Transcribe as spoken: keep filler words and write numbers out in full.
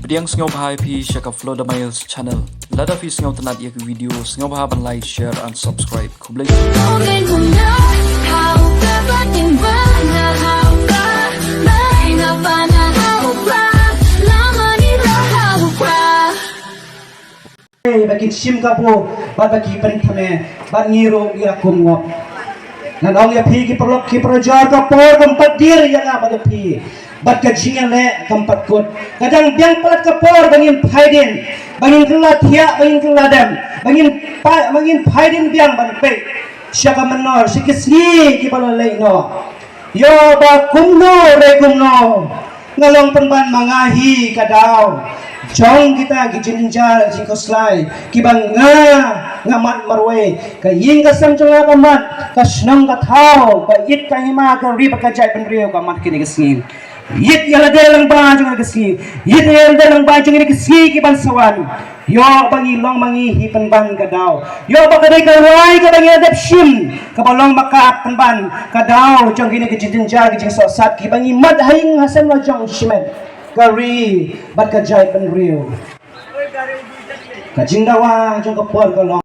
Pdiang sngewbha ïa phi sha ka Flow the Miles channel. Lada phi sngewtynnat ïa ka video, sngewbha ban like, share and subscribe. Khublei. Ba kin shim kabu, bad ba ki pynthame, bad ngi ruh ngi la kum ngop. Ngan ong ïa phi ki paralok ki parajor, ka por kam pat dier ïa nga bad ïa phi. Bad ka jingïaleh kam pat kut. Ka dang biang palat ka por ba ngin phai dien, ba ngin kylla thiah, ba ngin kylla dem, ba ngin pa, ba ngin phai dien biang ban peit sha ka mynnor, sha ki sngi kiba la leit noh. Ïoh ba kumno re kumno, nga long pynban ma nga hi ka daw jong kita ki jingjynjar jingkhuslai kiba nga nga mad marwei. Ka ïing ka sem jong nga ka mad, ka shnong ka thaw, ka ïit ka hima, ka ri bad ka jaitbynriew ka mad kine ki sngi. Ïit ïa lade lyngba jong kine ki sngi, ïit ïa lade lyngba jong kine ki sngi kiban sa wan. Ïoh ba ngi long ma ngi hi pynban ka daw. Ïoh ba ka dei ka rwai kaba ngi la dep shim, kaba long ba ka pynban ka daw jong kine ki jingjynjar ki jingsohsat kiba ngi mad ha ïing ha sem la jong shimet, ka ri bad ka jaitbynriew. Ka jingdawa jong ka por ka long